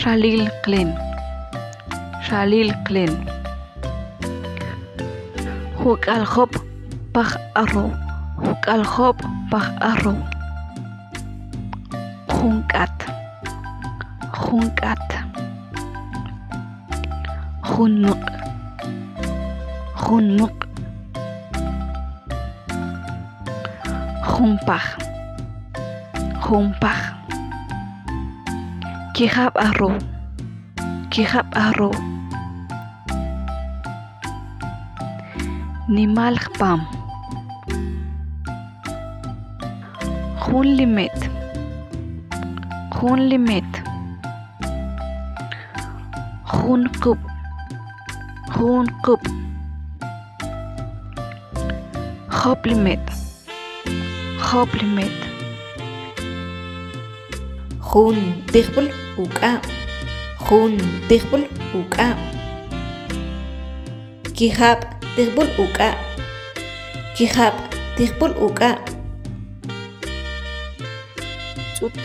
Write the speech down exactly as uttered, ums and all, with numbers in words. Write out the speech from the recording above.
Xalil qlen. Xalil qlen. Juk'al jop' paj arrow. Juk'al jop' paj arrow. Junk'at. Junk'at. Junuk'. Junuk'. Jumpaj. Jumpaj. Kijab' arrow. Kijab' arrow. Nimal jpam. Jun limet. Jun limet. Jun kub'. Jun kub'. Jop' limet. Jop' limet. Jun tijbul uk'a'. Jun tijbul uk'a'. Kijab' tijbul uk'a'. Kijab' tijbul uk'a'. Ch'ut.